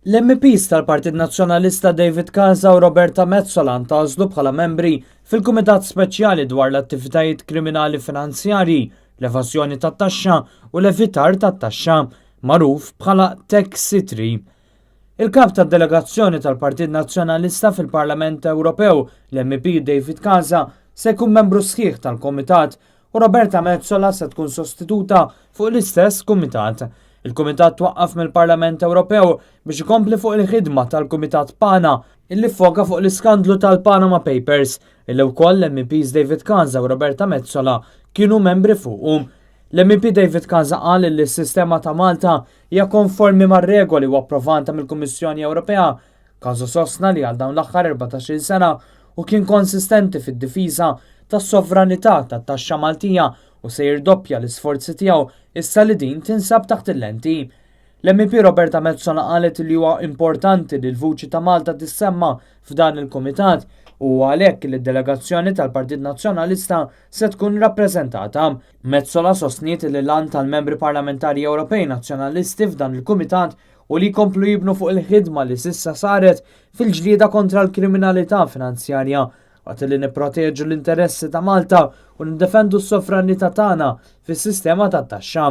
L-MEPs tal-Partit Nazzjonalista David Casa u Roberta Metsola ntgħażlu bħala membri fil-Kumitat Speċjali dwar l-Attivitajiet Kriminali Finanzjarji, l-Evażjoni tat-Taxxa u l-Evitar tat-Taxxa, magħruf bħala Taxi 3. Il-Kap tad-Delegazzjoni tal-Partit Nazzjonalista fil-Parlament Ewropew, l-MEP David Casa, se jkun membru sħiħ tal-Kumitat u Roberta Metsola se tkun sostituta fuq l-istess kumitat. Il-kumitat twaqqaf mill-Parlament Ewropew biex ikompli fuq il-ħidma tal-Kumitat Pana illi ffoka fuq l-iskandlu tal-Panama Papers illi wkoll l-MEPs David Casa u Roberta Metsola kienu membri fuqu. L-MEP David Casa qal li s-sistema ta' Malta hija konformi mar-regoli u approvata mill-Kummissjoni Ewropea. Casa sostna li għal dawn l-aħħar 14-il sena u kien konsistenti fid-difiża tas-sovranità tat-taxxa Maltija u se jirdoppja l-isforzi tiegħu issa li din tinsab taħt il-lenti. L-MEP Roberta Metsola qalet li huwa importanti li l-vuċi ta' Malta tissemma f'dan il-kumitat u għalhekk li d-delegazzjoni tal-Partit Nazzjonalista se tkun rappreżentata. Metsola sostniet li l-għan tal-membri parlamentari Ewropej Nazzjonalisti f'dan il-kumitat u li jkomplu jibnu fuq il-ħidma li s'issa saret fil-ġlieda kontra l-kriminalità finanzjarja waqt li nipproteġu l-interessi ta' Malta u nindefendu s-sovranità tagħna fis-sistema tat-taxxa.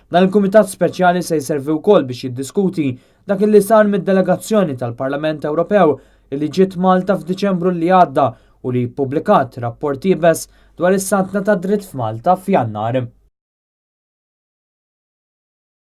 Dan il-Kumitat Speċjali se jservi wkoll biex jiddiskuti dak li sar mid-delegazzjoni tal-Parlament Ewropew li ġiet Malta f'Diċembru li għadda u li ppubblikat rapport iebes dwar is-saltna tad-dritt f'Malta f'Jannar.